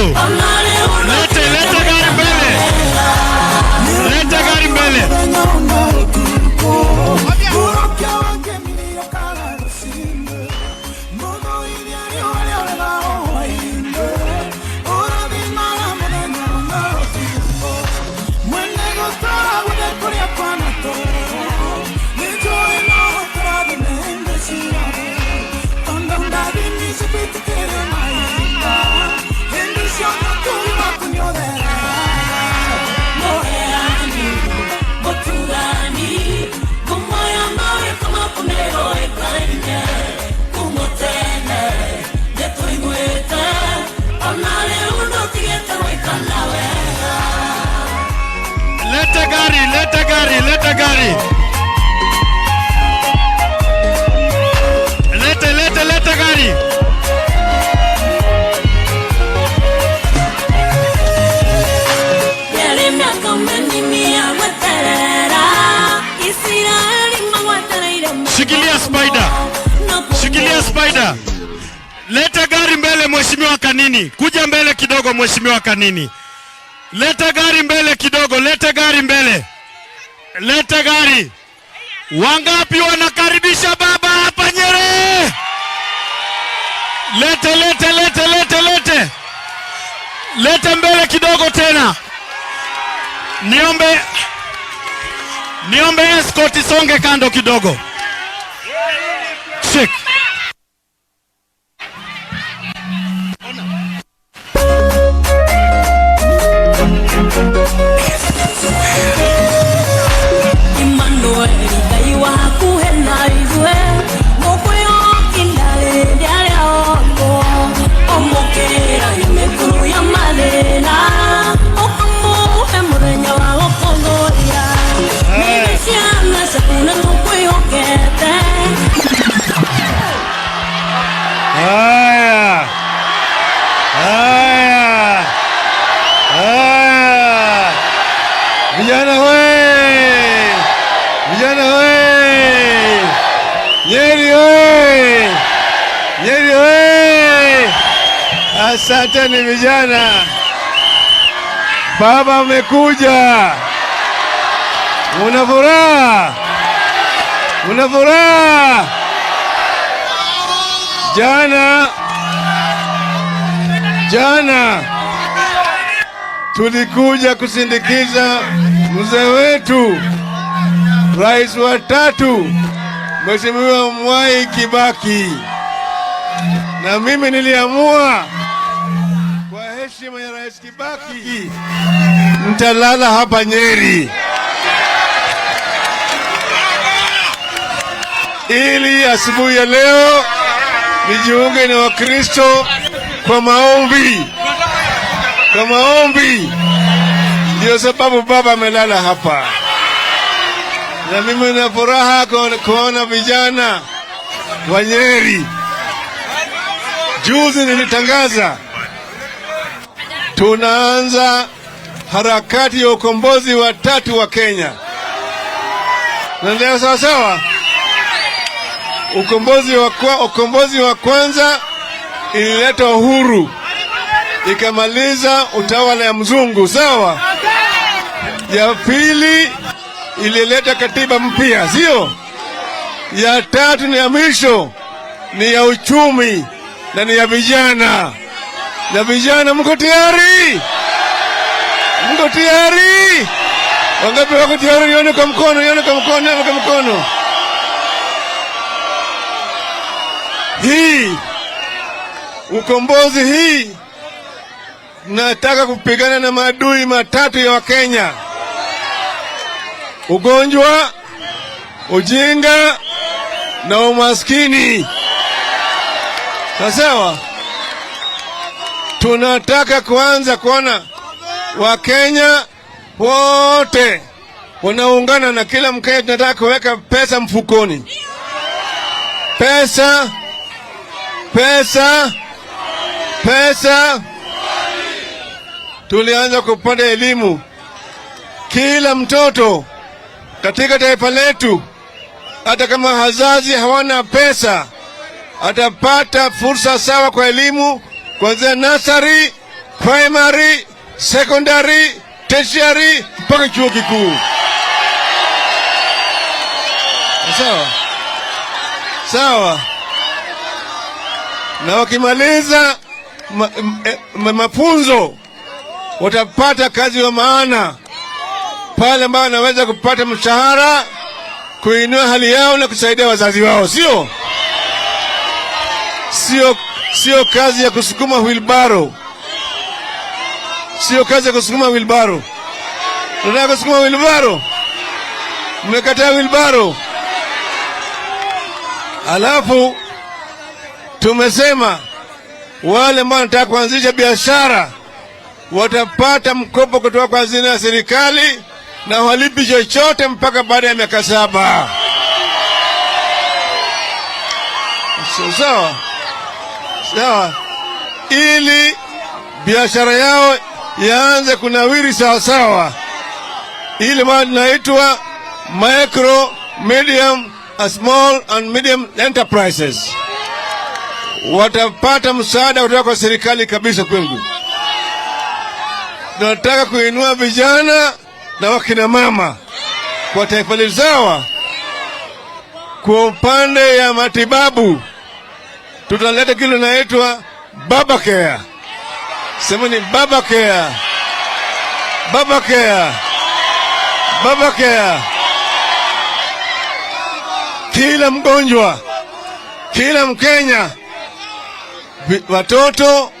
Lete, lete gari mbele. Lete gari mbele. Lete gari, lete gari, lete gari. Lete, lete, lete gari. Shikilia spider. Shikilia spider. Leta gari mbele, Mheshimiwa Kanini. Kuja mbele kidogo, Mheshimiwa Kanini. Leta gari mbele kidogo, leta gari mbele. Leta gari. Wangapi wanakaribisha baba hapa Nyeri? Lete, lete, lete, lete, lete. Lete mbele kidogo tena. Niombe escort isonge kando kidogo. Shake. Haya, haya, haya, vijana we, vijana we, Nyeri we, Nyeri we, asanteni vijana, baba amekuja, muna furaha, muna furaha. Jana tulikuja kusindikiza mzee wetu rais wa tatu Mheshimiwa Mwai Kibaki, na mimi niliamua kwa heshima ya Rais Kibaki nitalala hapa Nyeri ili asubuhi ya leo nijiunge na Wakristo kwa maombi, kwa maombi. Ndio sababu baba amelala hapa, na mimi nina furaha kuona vijana wa Nyeri. Juzi nilitangaza tunaanza harakati ya ukombozi wa tatu wa Kenya. Naendelea sawa sawa. Ukombozi wa kwanza ilileta uhuru, ikamaliza utawala ya mzungu, sawa. Ya pili ilileta katiba mpya, sio? Ya tatu ni ya mwisho, ni ya uchumi na ni ya vijana. Na vijana, mko tayari? Mko tayari? Wangapi wako tayari? Nione kwa mkono, nione kwa mkono, nione kwa mkono. Hii ukombozi hii, nataka kupigana na maadui matatu ya Wakenya: ugonjwa, ujinga na umaskini. Sawa? Tunataka kuanza kuona Wakenya wote wanaungana na kila Mkenya. Tunataka kuweka pesa mfukoni, pesa, pesa, pesa. Tulianza kupata elimu, kila mtoto katika taifa letu, hata kama wazazi hawana pesa, atapata fursa sawa kwa elimu kuanzia nursery Primary, secondary, tertiary mpaka chuo kikuu. Sawa sawa. Na wakimaliza mafunzo watapata kazi wa maana pale ambayo wanaweza kupata mshahara, kuinua hali yao na kusaidia wazazi wao, sio kazi ya kusukuma wheelbarrow, sio kazi ya kusukuma wheelbarrow. Tunataka kusukuma wheelbarrow? Mmekataa wheelbarrow. Alafu tumesema wale ambao wanataka kuanzisha biashara watapata mkopo kutoka kwa hazina ya serikali na hawalipi chochote mpaka baada ya miaka 7. Sawa sawa, ili biashara yao yaanze kunawiri sawa sawa, ili maana tunaitwa micro, medium, small and medium enterprises watapata msaada kutoka kwa serikali kabisa. Kwengu tunataka kuinua vijana na wakina mama kwa taifa letu. Sawa. Kwa upande ya matibabu tutaleta kile inaitwa Baba Care. Semeni Baba Care, Baba Care, Baba Care. Kila mgonjwa, kila Mkenya, watoto,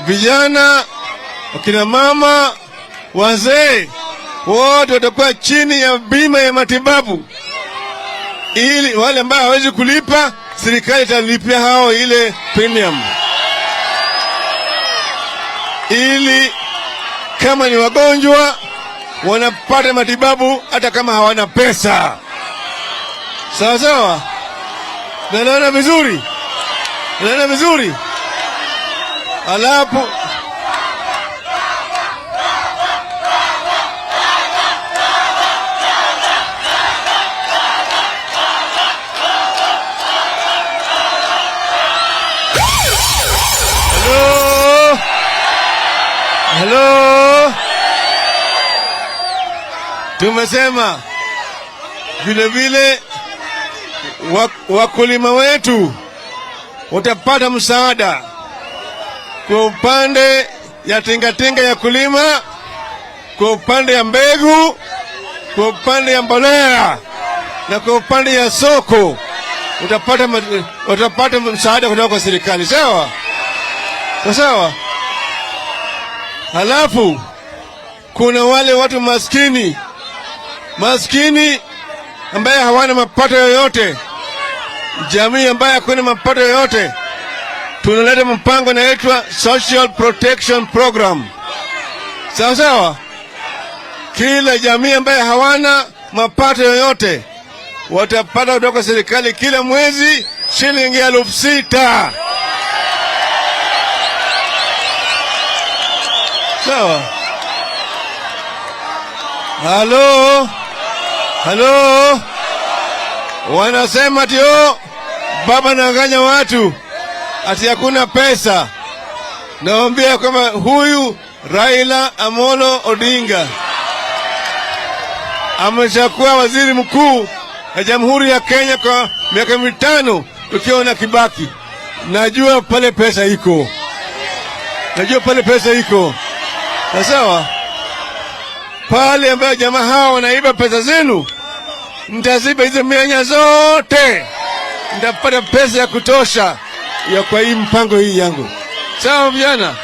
vijana, wakina mama, wazee, wote watakuwa chini ya bima ya matibabu, ili wale ambao hawezi kulipa, serikali italipia hao ile premium, ili kama ni wagonjwa wanapata matibabu hata kama hawana pesa. Sawa sawa, naona vizuri, naona vizuri. Alafu hello, hello, tumesema vile vile wakulima wetu watapata msaada kwa upande ya tingatinga ya kulima, kwa upande ya mbegu, kwa upande ya mbolea na kwa upande ya soko. Utapata msaada kutoka kwa serikali. Sawa sawa. Halafu kuna wale watu maskini maskini ambaye hawana mapato yoyote, jamii ambaye hakuna mapato yoyote, tunaleta mpango inaitwa Social Protection Program. Sawa sawa, kila jamii ambaye hawana mapato yoyote watapata kutoka serikali kila mwezi shilingi 6,000. Sawa. Halo, halo, wanasema ati baba ananganya watu ati hakuna pesa. Naambia kwamba huyu Raila Amolo Odinga ameshakuwa waziri mkuu ya Jamhuri ya Kenya kwa miaka 5 tukiwa na Kibaki. Najua pale pesa iko, najua pale pesa iko. Sawa, pale ambayo jamaa hawa wanaiba pesa zenu, nitaziba hizo mianya zote, nitapata pesa ya kutosha ya kwa hii mpango hii yangu. Sawa vijana?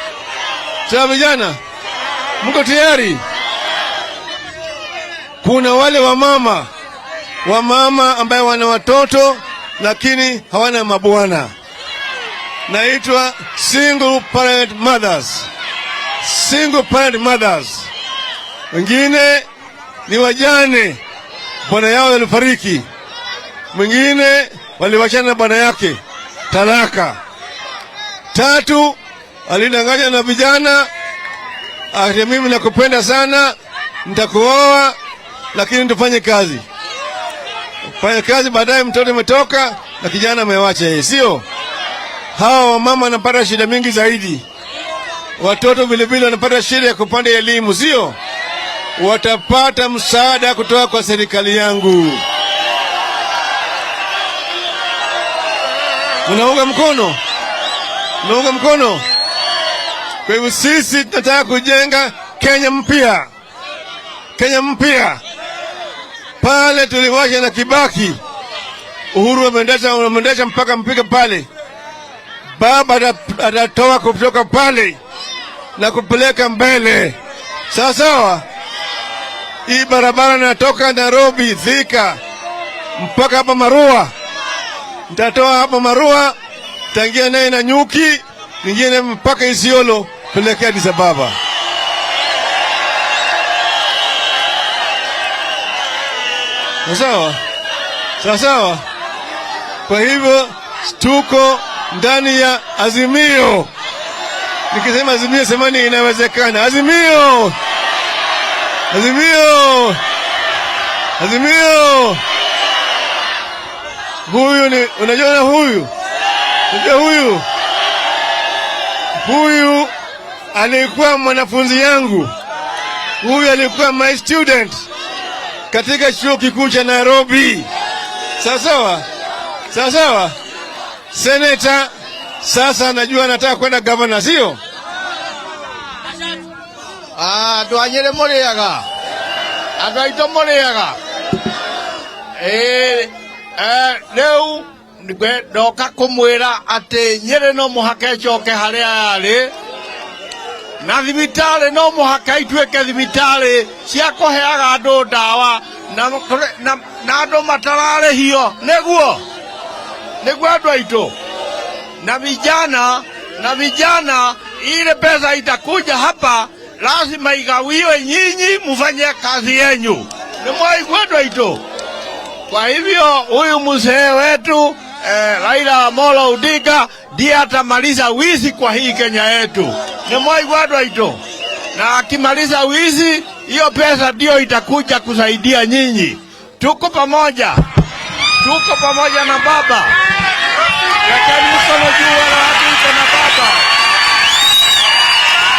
Sawa vijana? Mko tayari? Kuna wale wamama ambaye wana watoto lakini hawana mabwana, naitwa single parent mothers. Single parent mothers. Wengine ni wajane, bwana yao walifariki, mwingine waliwachana na bwana yake, talaka. Tatu, alidanganya na vijana, ati mimi nakupenda sana, nitakuoa, lakini tufanye kazi. Fanya kazi, baadaye mtoto umetoka na kijana amewacha yeye, sio? Hawa wamama wanapata shida mingi zaidi. Watoto vilevile wanapata shida ya kupanda elimu, sio? Watapata msaada kutoka kwa serikali yangu. Unaunga mkono? Unaunga mkono? Kwa hivyo sisi tunataka kujenga Kenya mpya, Kenya mpya. Pale tuliwacha na Kibaki, Uhuru ameendesha mpaka mpika pale. Baba atatoa kutoka pale na kupeleka mbele, sawa sawa. Hii barabara natoka Nairobi Thika mpaka hapa Marua, nitatoa hapa Marua, tangia naye na Nyuki, nyingine mpaka Isiolo, pelekea Addis Ababa. Sawa sawa sawa. Kwa hivyo tuko ndani ya Azimio. Nikisema Azimio, semani inawezekana. Azimio, Azimio, Azimio. Huyu ni unajua, huyu unajua, huyu alikuwa mwanafunzi yangu, huyu alikuwa my student katika chuo kikuu cha Nairobi. Sawa sawa sawa sawa. Senator sasa najua anataka kwenda governor, sio? Andå a Nyä rä må rä aga, andå aitå må rä aga. Rä u ndoka kå mwä ra atä Nyä rä no må haka ĩcoke harä a yarä, na thibitarä no må haka ituä ke thibitarä cia kå heaga andå ndawa na andå matararä hio, nĩguo nĩguo andå aitå na vijana, na vijana, ile pesa itakuja hapa lazima igawiwe, nyinyi mfanye kazi yenyu. Ni mwaigua andũ aitũ? Kwa hivyo huyu mzee wetu Raila Amolo Odinga ndiye atamaliza wizi kwa hii Kenya yetu. Ni mwaigua andũ aitũ? Na akimaliza wizi, hiyo pesa ndio itakuja kusaidia nyinyi. Tuko pamoja, tuko pamoja na baba. Wekeni mkono juu wale watu iko na baba.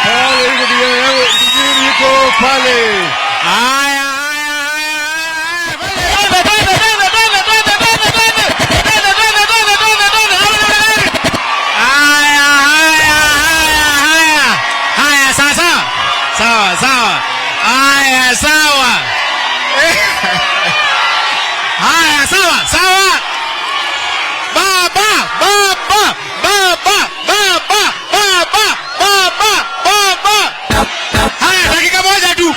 Pale yuko kijana yangu, yuko pale. Haya, haya, haya, haya. Twende, twende, twende, twende, twende, twende, twende, twende, twende, twende, twende, twende. Haya, haya, haya, haya. Haya, sawa sawa. Sawa, sawa. Haya, sawa. Haya, sawa, sawa. Baba, baba, baba, baba, baba, baba, baba. Haya, dakika moja tu.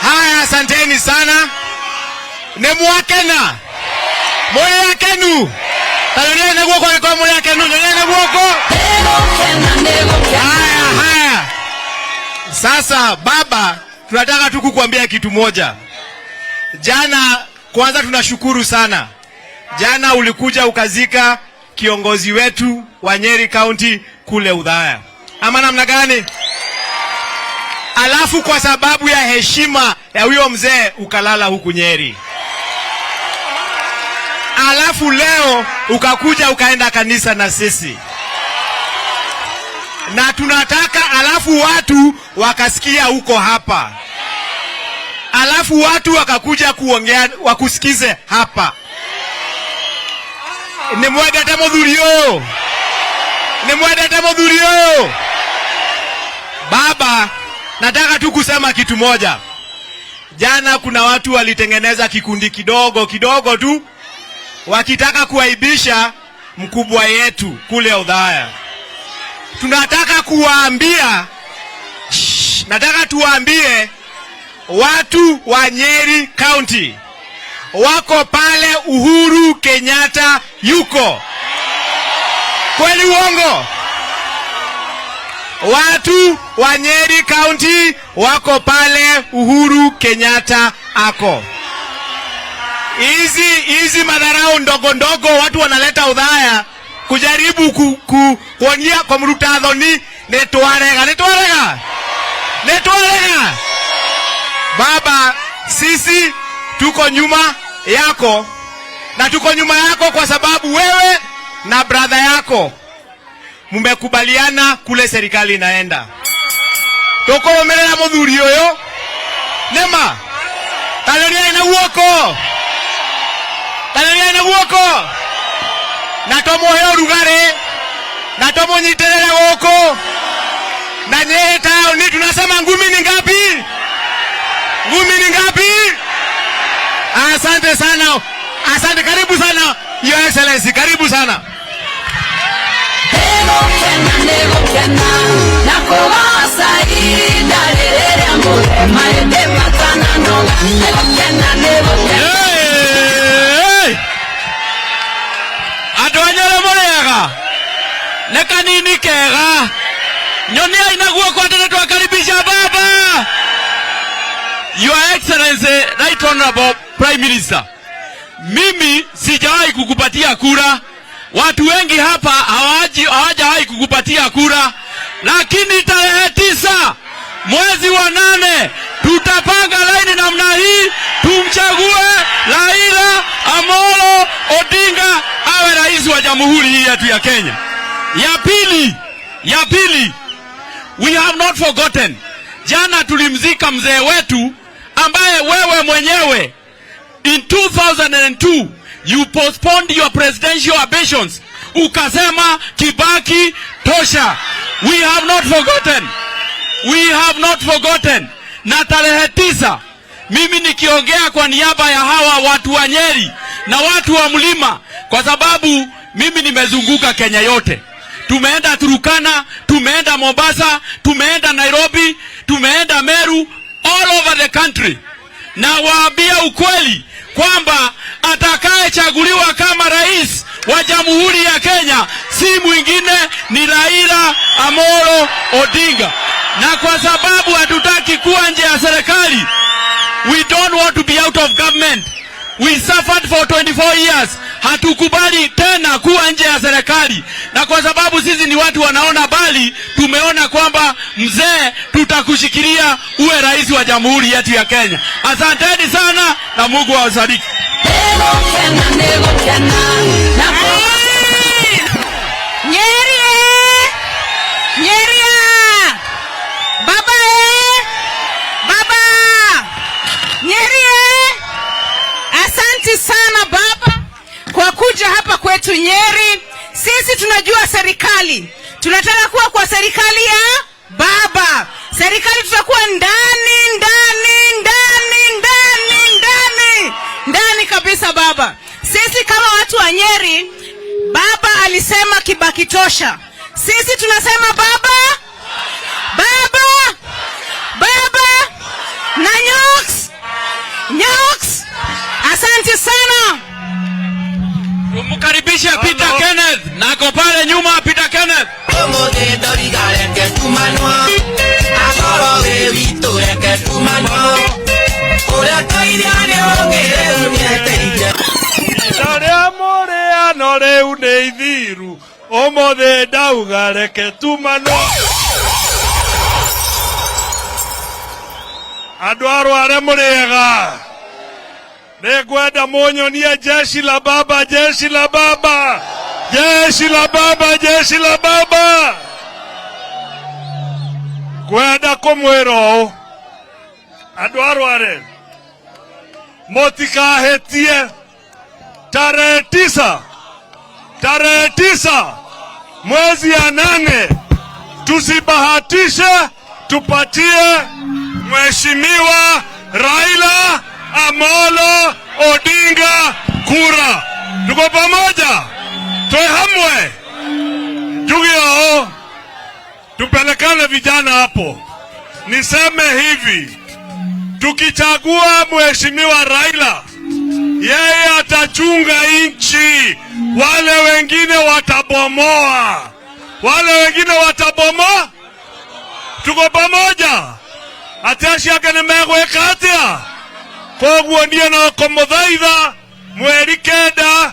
Haya, asanteni sana. Nĩ mwakena, mũrĩ akenu? Ta nyoniai na guoko angĩkorwo mũrĩ akenu, nyoniai na guoko. Haya, haya. Sasa baba, tunataka tu kukuambia kitu moja. Jana kwanza tunashukuru sana. Jana ulikuja ukazika kiongozi wetu wa Nyeri County kule Udhaya, ama namna gani? Alafu kwa sababu ya heshima ya huyo mzee ukalala huku Nyeri. Alafu leo ukakuja ukaenda kanisa na sisi, na tunataka alafu watu wakasikia huko hapa, alafu watu wakakuja kuongea wakusikize hapa. Nĩ mwendete mũthuri ũyũ? Nĩ mwendete mũthuri ũyũ? Baba, nataka tu kusema kitu moja. Jana kuna watu walitengeneza kikundi kidogo kidogo tu wakitaka kuaibisha mkubwa yetu kule Udhaya. Tunataka kuwaambia, shh, nataka tuwaambie watu wa Nyeri County wako pale Uhuru Kenyatta yuko. Kweli uongo? Watu wa Nyeri County wako pale Uhuru Kenyatta ako. Hizi madharau ndogo ndogo watu wanaleta Udhaya kujaribu kuonia kwa mrutathoni nĩ twarega, nĩ twarega, nĩ twarega. Baba, sisi tuko nyuma yako na tuko nyuma yako kwa sababu wewe Na brother yako mumekubaliana kule serikali inaenda. Tukurumirira muthuri uyu nema tarĩriai na guoko, tarĩriai na guoko, na tũmũhe ũrugarĩ na tũmũnyitĩrĩre gũkũ na Nyeri town. Tunasema ngumi ni ngapi? Ngumi ni ngapi? Asante sana, asante, karibu sana, Your Excellency, karibu sana. Nĩgũkena, nĩgũkena na kũgoca ihinda rĩrĩa mũrema matananoga. Nĩgũkena, nĩgũkena. Hey! Andũ a Nyerĩ, mũrĩega? Nĩ kanini kega. Nyoniai na guoko atĩ nĩtwakaribisha baba. Your Excellency, Right Honorable Prime Minister, mimi sijawahi kukupatia kura. Watu wengi hapa hawajawahi kukupatia kura, lakini tarehe 9 mwezi wa 8 tutapanga laini namna hii, tumchague Raila Amolo Odinga awe rais wa jamhuri hii yetu ya Kenya. Ya pili, we have not forgotten. Jana tulimzika mzee wetu ambaye wewe mwenyewe in 2002 you postponed your presidential ambitions, ukasema, "Kibaki tosha." We have not forgotten. We have not forgotten. Na tarehe 9, mimi nikiongea kwa niaba ya hawa watu wa Nyeri na watu wa mlima, kwa sababu mimi nimezunguka Kenya yote. Tumeenda Turkana, tumeenda Mombasa, tumeenda Nairobi, tumeenda Meru, all over the country. Na waambia ukweli kwamba atakayechaguliwa kama rais wa Jamhuri ya Kenya si mwingine ni Raila Amolo Odinga. Na kwa sababu hatutaki kuwa nje ya serikali, we don't want to be out of government. We suffered for 24 years. Hatukubali tena kuwa nje ya serikali, na kwa sababu sisi ni watu wanaona mbali, tumeona kwamba mzee, tutakushikilia uwe rais wa jamhuri yetu ya Kenya. Asanteni sana na Mungu awabariki. Nĩgũkena, nĩgũkena na Nyeri eh! Nyeri ah! Baba eh! Baba! Nyeri eh! Asanti sana baba kwa kuja hapa kwetu Nyeri. Sisi tunajua serikali, tunataka kuwa kwa serikali ya baba. Serikali tutakuwa ndani, ndani, ndani, ndani, ndani, ndani kabisa baba. Sisi kama watu wa Nyeri, baba alisema Kibaki tosha. Sisi tunasema baba, baba, baba na Nyoks, Nyoks. Asante sana. Tumkaribishe Peter Kenneth, nako pale nyuma Peter Kenneth. Ũmũthĩ ndoriga reke tumanwo, akorwo wĩ witũ reke tumanwo, ũrĩa tũiria nĩ ũngĩ rĩu nĩeteire. Ihinda rĩa mũrĩano rĩu nĩ ithiru, ũmũthĩ ndauga reke tumanwo. Andũ arware, mũrĩega? Nĩngwenda mũnyonie jeshi la baba, jeshi la baba, jeshi la baba, jeshi la baba. Ngwenda kũmwĩra ũũ, andũ arware, mũtikahĩtie tarehe 9, tarehe 9 mwezi ya 8, tusibahatishe, tupatie Mheshimiwa Raila Amolo Odinga kura. Tuko pamoja, twe hamwe. Njugi oo, tupelekane vijana hapo. Niseme hivi, tukichagua Mheshimiwa Raila, yeye atachunga nchi, wale wengine watabomoa, wale wengine watabomoa. Tuko pamoja? Ati acio angĩ nĩ megwĩka atĩa? Koguo niĩ no kũmũthaitha, mweri 9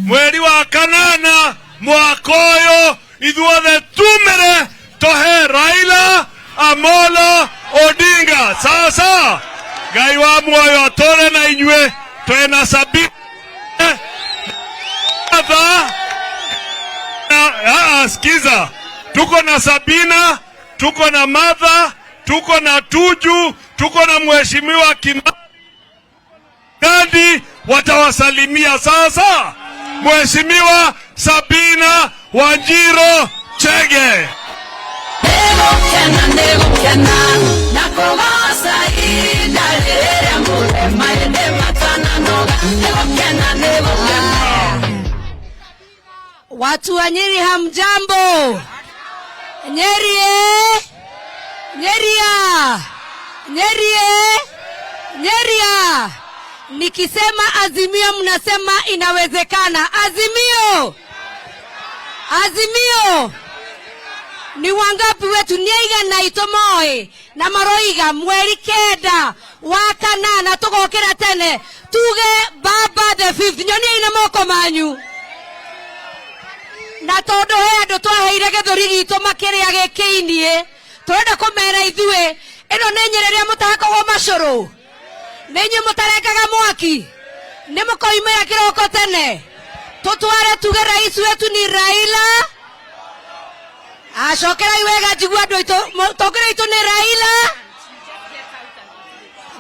mweri wa 8 mwaka ũyũ, ithuothe tumĩre tũhe Raila Amolo Odinga. Sawa sawa. Ngai wa muoyo atũre na inyuĩ. Twĩna Sabina tha. na sikiza, tuko na Sabina, tuko na Martha, tuko na Tuju, tuko na Mheshimiwa Kimani, watawasalimia sasa. Mheshimiwa Sabina Wanjiru Chege. Nĩgũkena, nĩgũkena na kũgoca ihinda rĩrĩa mũrema ĩndĩ matananoga. Nĩgũkena, nĩgũkena. Watu wa Nyeri, hamjambo? Nyeri eh? Nyeria. Nyeri eh? Nyeria. Nikisema Azimio mnasema inawezekana. Azimio. Azimio. Ni wangapi wetu nĩ aigana itomoĩ na maroiga 9 wa 8 tũgokĩra tene tuge Baba the fifth? Nyoniai na moko manyu. Na tondũ he andũ twaheire gĩthũri gitũ makĩrĩa gĩkĩinie, tũrenda kũmera ithuĩ ĩno nĩ Nyĩrĩ ĩrĩa mũtahakagwo macũrũ, nĩ inyuĩ mũtarengaga mwaki, nĩ mũkoimĩra kĩroko tene tũtware tuge rais wetu ni Raila. Acokerai wega njigua andũ aitũ, mũtongoria witũ nĩ Raila.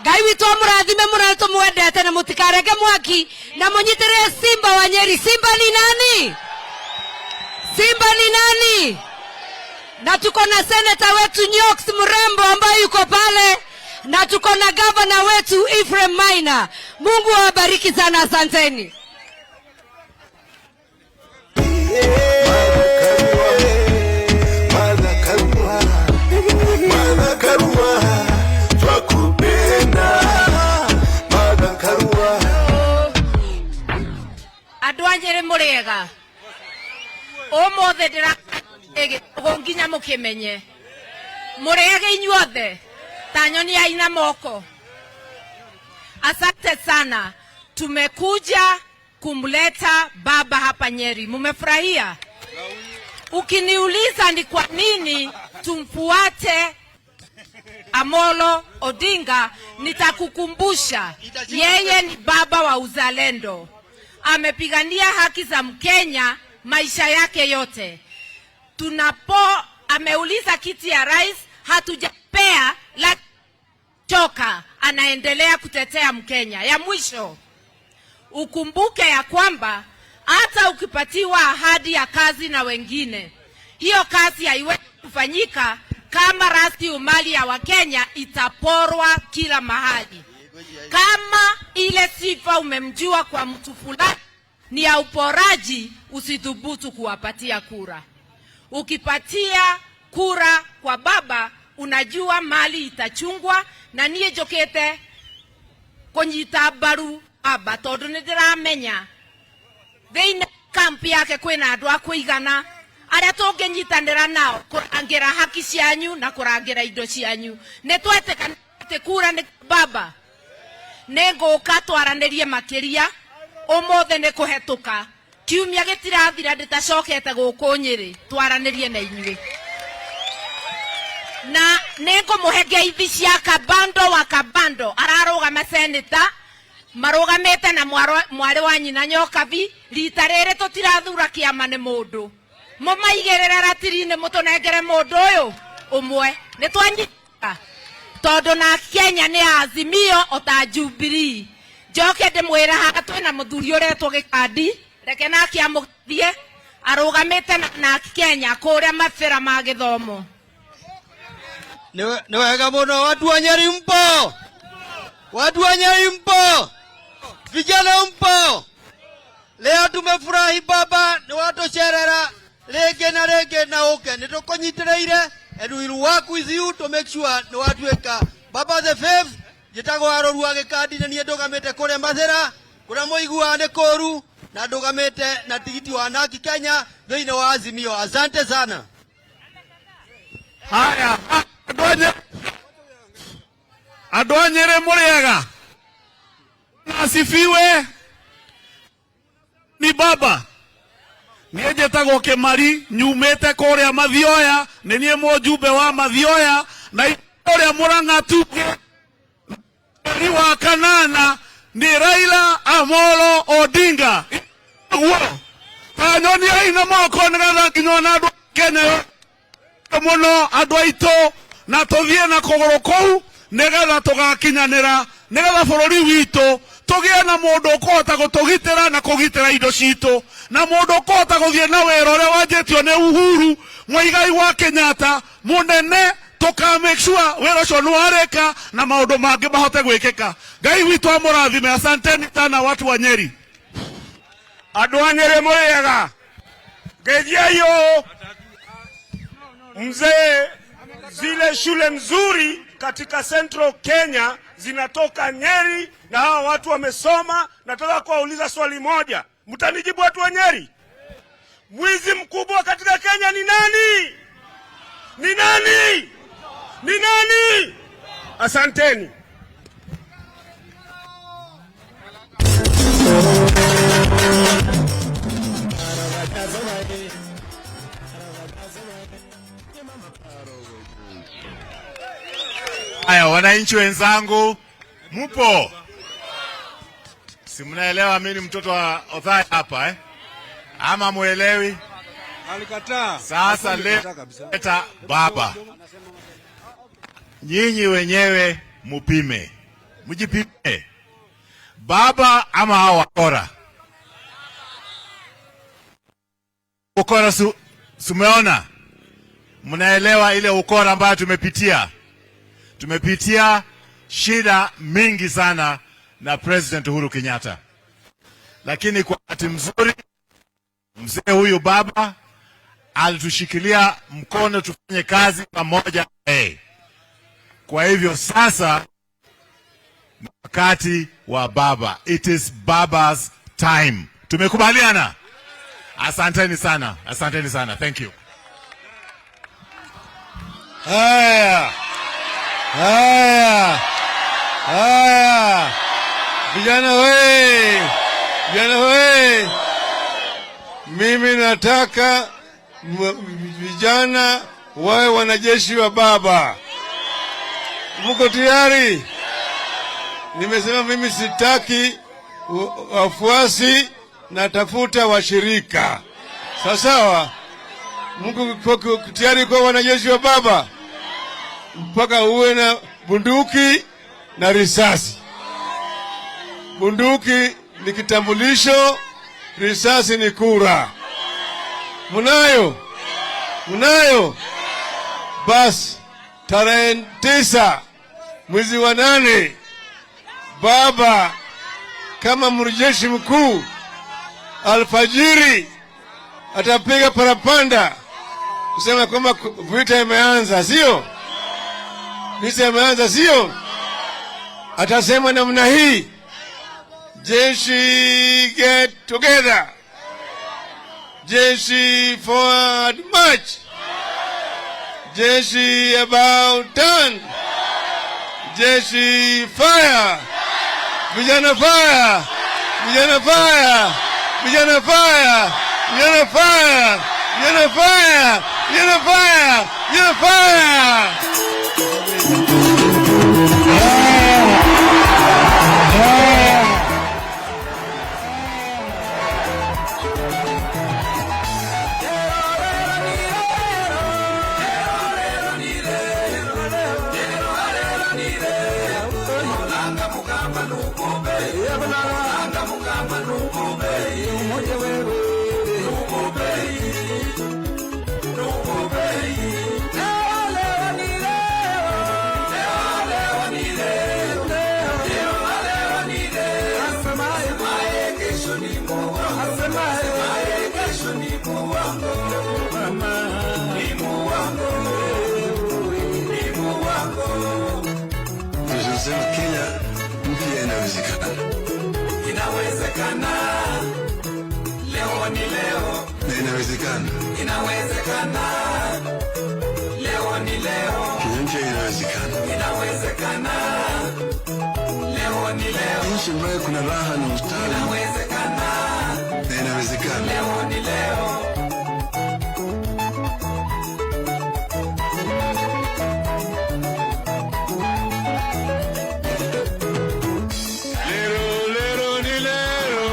Ngai witũ amũrathime mũno, nĩ tũmwendete, na mũtikarenge mwaki na mũnyitĩrĩre Simba wa Nyeri. Simba ni nani? Simba ni nani? Na tuko na seneta wetu Nyox mrembo ambaye yuko pale, na tuko na gavana wetu Ephraim Maina. Mungu awabariki sana, asanteni. Martha Karua, Martha Karua, twakupenda Martha Karua. Andũ a Nyĩrĩ, mũrĩega? Ũmũthĩ ndĩra nginya mũkĩmenye mũrĩege inyuothe ta nyoniai na moko. Asante sana, tumekuja kumleta baba hapa Nyeri. Mumefurahia? Ukiniuliza ni kwa nini tumfuate Amolo Odinga, nitakukumbusha yeye ni baba wa uzalendo. Amepigania haki za Mkenya maisha yake yote. Tunapo ameuliza kiti ya rais, hatujapea la choka, anaendelea kutetea Mkenya. Ya mwisho, ukumbuke ya kwamba hata ukipatiwa ahadi ya kazi na wengine, hiyo kazi haiwezi kufanyika kama rasilimali ya Wakenya itaporwa kila mahali. Kama ile sifa umemjua kwa mtu fulani ni ya uporaji, usithubutu kuwapatia kura. Ukipatia kura kwa baba, unajua mali itachungwa. Na niĩ njũkĩte kũnyita mbaru baba tondũ nĩ ndĩramenya thĩinĩ kampi yake kwĩna andũ a kũigana arĩa tũngĩnyitanĩra nao kũrangĩra haki cianyu na kũrangĩra indo cianyu. Nĩ twetĩkana atĩ kura nĩ baba. Nĩ ngũka twaranĩrie makĩria. Ũmũthĩ nĩ kũhetũka, kiumia gĩtirathira ndĩtacokete gũkũ Nyĩrĩ twaranĩrie na inyuĩ, na nĩ ngũmũhe ngeithi cia Kabando wa Kabando ararũgama seneta, marũgamĩte na mwarĩ wa nyina Nyokabi. Rita rĩrĩ tũtirathura kĩama, nĩ mũndũ. Mũmaigĩrĩre ratiri-inĩ, mũtũnengere mũndũ ũyũ ũmwe. Nĩ twanyita tondũ na Kenya nĩ Azimio ota Jubilee. Njoke ndĩmwĩre haha twĩna mũthuri ũretwo Gĩkandi, reke nake amũthie, arũgamĩte na Kenya kũrĩa mabĩra ma gĩthomo. Nĩ wega mũno. Watu wa Nyeri mpo? Watu wa Nyeri mpo? Vijana mpo? Leo tumefurahi, baba nĩ watũcerera rĩngĩ na rĩngĩ na ũke nĩ tũkũnyitĩrĩire, and we will work with you to make sure nĩ watuĩka baba the fifth. Njĩtagwo Arũrua Gĩkandi, na niĩ ndũgamĩte kũrĩa Mathĩra, kũrĩa mũiguaga nĩ kũru, na ndũgamĩte na tigiti wa Naki Kenya thĩinĩ wa Azimio. Asante sana. Haya, andũ a Nyĩrĩ, mũrĩega? Asifiwe ni baba. Niĩ njĩtagwo Kĩmari, nyumĩte kũrĩa Mathioya, nĩ niĩ mũjumbe wa Mathioya na kũrĩa Mũrang'a. Tuge 8 ni Raila Amolo Odinga. Guo Tanyoniai na moko nĩgetha nginya ona andũ a Kenya mũno andũ aitũ na tũthiĩ na kũgũrũ kũu nĩgetha tũgakinyanĩra nĩgetha bũrũri witũ tũgĩe na mũndũ ũkũhota gũtũgitĩra na kũgitĩra indo citũ na mũndũ ũkũhota gũthiĩ na wĩra ũrĩa wanjĩtio nĩ Uhuru Muigai wa Kenyatta mũnene tuka make sure wĩra ũcio nĩ warĩka na maũndũ mangĩ mahote gwĩkĩka. Ngai witũ amũrathime. Asanteni sana watu wa Nyeri. Andũ a Nyeri mũrĩega ngeithiai ũũ mzee, zile shule nzuri katika Central Kenya zinatoka Nyeri na hawa watu wamesoma. Nataka kuwauliza swali moja, mtanijibu watu wa Nyeri? Mwizi mkubwa katika Kenya ni nani? Ni nani? Ni nani? Asanteni. Haya, wananchi wenzangu, mupo? Si mnaelewa mimi ni mtoto wa Othaya hapa eh? Ama muelewi? Alikataa. Sasa leta baba. Nyinyi wenyewe mupime. Mujipime. Baba ama hao wakora? Ukora sumeona? Mnaelewa ile ukora ambayo tumepitia? Tumepitia shida mingi sana na President Uhuru Kenyatta. Lakini kwa bahati mzuri, mzee huyu baba alitushikilia mkono tufanye kazi pamoja. Hey. Kwa hivyo sasa wakati wa baba. It is baba's time. Tumekubaliana? Asanteni sana. Asanteni sana. Thank you. Haya. Haya. Haya. Vijana we. Vijana we. Mimi nataka vijana wawe wanajeshi wa baba. Mko tayari? Nimesema mimi sitaki wafuasi, natafuta washirika. Sawa sawa? Mko tayari kwa wanajeshi wa baba? Mpaka uwe na bunduki na risasi. Bunduki ni kitambulisho, risasi ni kura. Munayo? Munayo? Bas, tarehe 9 mwezi wa 8, baba kama mrejeshi mkuu alfajiri atapiga parapanda kusema kwamba vita imeanza, sio? Vita imeanza, sio? Atasema namna hii: jeshi get together, jeshi forward march, jeshi about turn, jeshi fire, vijana fire, vijana fire, vijana fire, vijana fire, vijana fire, vijana fire, vijana fire. Tunasema Kenya mpya inawezekana. Inawezekana. Leo ni leo. Na inawezekana. Inawezekana. Leo ni leo. Kenya mpya inawezekana. Inawezekana. Leo ni leo. Nchi ambayo kuna raha na ustawi. Inawezekana. Na inawezekana. Leo ni leo. Lero, lero, ni lero.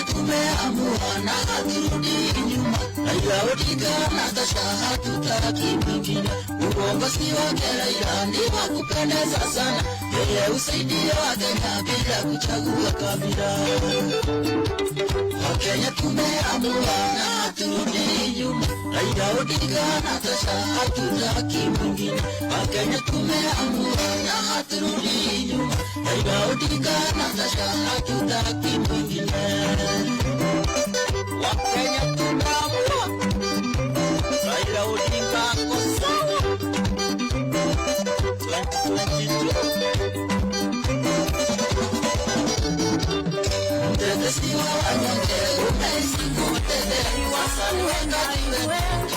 Wakenya tumeamua na haturudi nyuma. Raila Odinga Natasha, hatutaki mwingine. Uongozi wake Raila ni wa kupendeza sana, yeye husaidia Wakenya bila kuchagua kabila. Wakenya tumeamua na haturudi nyuma. Raila Odinga Natasha, hatutaki mwingine. Wakenya tumeamua na haturudi nyuma. Raila Odinga Natasha, hatutaki mwingine. Wakenya tumeamua, Raila Odinga ako sawa. 2022. Mtetezi wa wanyonge, umeishi kutetea, sasa ni wakati wetu.